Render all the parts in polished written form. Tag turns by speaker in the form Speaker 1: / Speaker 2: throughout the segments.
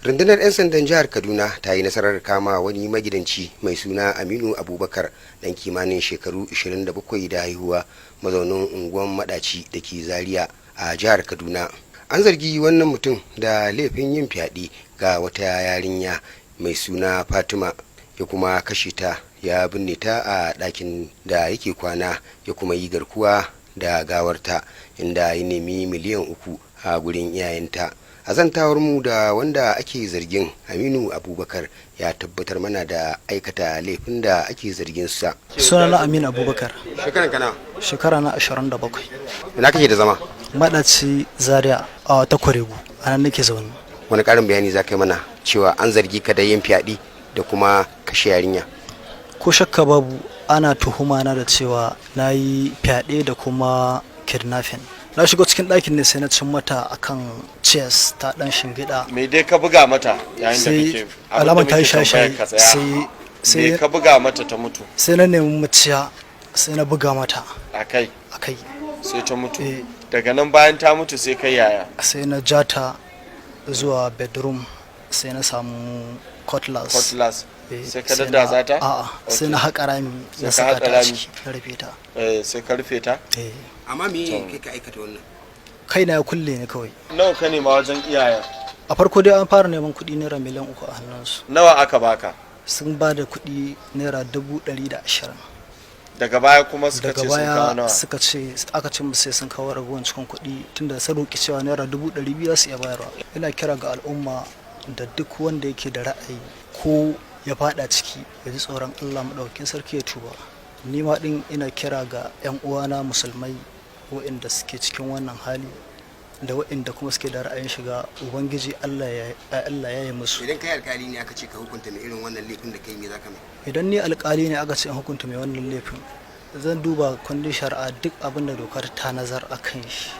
Speaker 1: Rundunar 'yan sandan jihar Kaduna ta yi nasarar kama wani magidanci mai suna Aminu Abubakar, dan kimanin shekaru 27 da haihuwa, mazaunin unguwan Madaci da ke Zaria a jihar Kaduna. An zargi wannan mutum da laifin yin fyaɗe ga wata yarinya mai suna Fatima, ya kuma kashe ta, ya binne ta a ɗakin da yake kwana, ya kuma yi garkuwa da gawarta, inda ya nemi miliyan 3 a gurin iyayenta. A zantawar mu da wanda ake zargin, Aminu Abubakar, ya tabbatar mana da aikata laifin da ake zargin sa.
Speaker 2: Sunana Aminu Abubakar.
Speaker 1: Shekaran kana?
Speaker 2: Shekara na 27.
Speaker 1: Ina kake da zama?
Speaker 2: Madaci, Zaria, a ta Kwaregu, a nan nake zaune.
Speaker 1: Wani karin bayani za ka yi mana cewa an zargi ka da yin fyaɗe da kuma kashe yarinya?
Speaker 2: Ko shakka babu, ana tuhuma na da cewa na yi fyaɗe da kuma kidnapping. Na shigo cikin ɗakin ne, sai na cin mata akan chairs, ta ɗan shingida.
Speaker 3: Me dai ka buga mata yayin da
Speaker 2: sai
Speaker 3: kake
Speaker 2: alamar ta yi shaye-shaye, sai
Speaker 3: me
Speaker 2: sai
Speaker 3: ka buga mata ta mutu?
Speaker 2: Sai na nemi muciya, sai na buga mata
Speaker 3: a kai.
Speaker 2: A kai.
Speaker 3: Sai ta mutu?
Speaker 2: Eh.
Speaker 3: Daga nan, bayan ta mutu, sai kai yaya?
Speaker 2: Sai na ja ta zuwa bedroom, sai na samu cutlass.
Speaker 3: Cutlass.
Speaker 2: Eh,
Speaker 3: sai ka daddatsa ta?
Speaker 2: A'a, sai na haƙa rami,
Speaker 3: Sai
Speaker 2: na
Speaker 3: ka
Speaker 2: saka
Speaker 3: haƙa
Speaker 2: ta a
Speaker 3: rami.
Speaker 2: ciki, na rufe ta.
Speaker 3: Eh, sai ka rufe ta.
Speaker 2: Eh.
Speaker 1: Amma me kai ka aikata wannan?
Speaker 2: Kaina ya kulle ne kawai.
Speaker 3: Nawa ka nema wajen iyayen?
Speaker 2: A farko dai an fara neman kuɗi naira miliyan 3 a hannunsu.
Speaker 3: Nawa aka baka?
Speaker 2: Sun ba da kuɗi naira 120,000.
Speaker 3: Daga baya kuma suka
Speaker 2: Daga
Speaker 3: ce sun kawo
Speaker 2: baya
Speaker 3: nawa?
Speaker 2: suka ce, aka ce musu sai sun kawo ragowar cikin kuɗi, tunda sun roƙi cewa naira 200,000 za su iya bayarwa. Ina kira ga al'umma da duk wanda yake da ra'ayi ko ya fada ciki, ya ji tsoron Allah maɗaukakin sarki, ya tuba. Ni ma ɗin ina kira ga 'yan uwana Musulmai waɗanda suke cikin wannan hali da waɗanda kuma suke da ra'ayin shiga, Ubangiji Allah ya yi musu.
Speaker 1: Idan kai alkali ne aka ce ka hukunta mai irin wannan laifin da kai, me zaka mai?
Speaker 2: Idan ni alkali ne aka ce in hukunta mai wannan laifin, zan duba kundin shari'a, duk abin da dokar ta nazar a kan shi,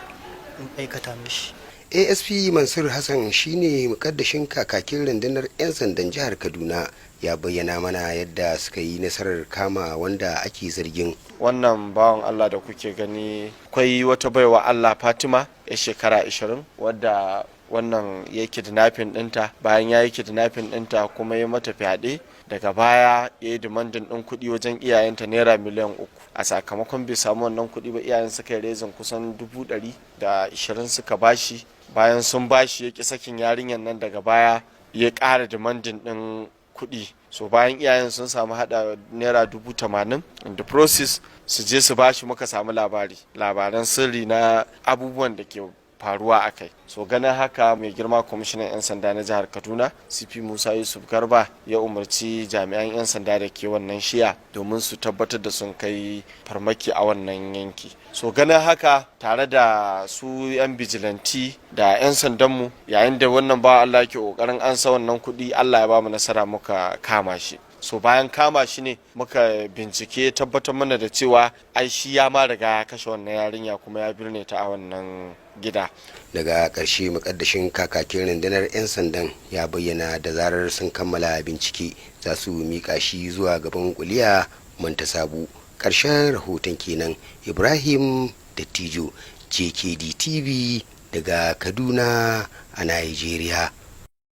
Speaker 2: in aikata mishi.
Speaker 1: ASP Mansur Hassan shine mukaddashin kakakin rundunar 'yan sandan jihar Kaduna, ya bayyana mana yadda suka yi nasarar kama wanda ake zargin.
Speaker 3: Wannan bawan Allah da kuke gani, akwai wata baiwa Allah, Fatima, ya shekara 20, wadda wannan ya kidnapping ɗinta. Bayan ya yi kidnapping ɗinta kuma ya mata fyaɗe, daga baya ya yi demanding ɗin kuɗi wajen iyayenta, naira miliyan 3. A sakamakon bai samu wannan kuɗi ba, iyayen suka yi raising kusan 120,000 suka bashi. Bayan sun bashi, ya ƙi sakin yarinyar nan. Daga baya ya ƙara demanding ɗin kuɗi. So bayan iyayen sun samu hada naira 80,000, in the process su je su bashi, muka samu labari, labaran sirri na abubuwan da ke faruwa a kai. So ganin haka, mai girma kwamishinan 'yan sanda na jihar Kaduna, CP Musa Yusuf Garba, ya umarci jami'an 'yan sanda da ke wannan shiya domin su tabbatar da sun kai farmaki a wannan yanki. So ganin haka, tare da su 'yan vigilante da 'yan sandanmu, yayin da wannan ba Allah ke kokarin an sa wannan kuɗi, Allah ya ba mu nasara muka kama shi. So bayan kama shi ne muka bincike tabbatar mana da cewa ai shi ya ma riga ya kashe wannan yarinya kuma ya birne ta a wannan gida.
Speaker 1: Daga ƙarshe, mukaddashin kakakin rundunar 'yan sandan ya bayyana da zarar sun kammala bincike, za su miƙa shi zuwa gaban kuliya manta sabu. Ƙarshen rahoton kenan. Ibrahim Dattijo, JKD TV, daga Kaduna a Nigeria.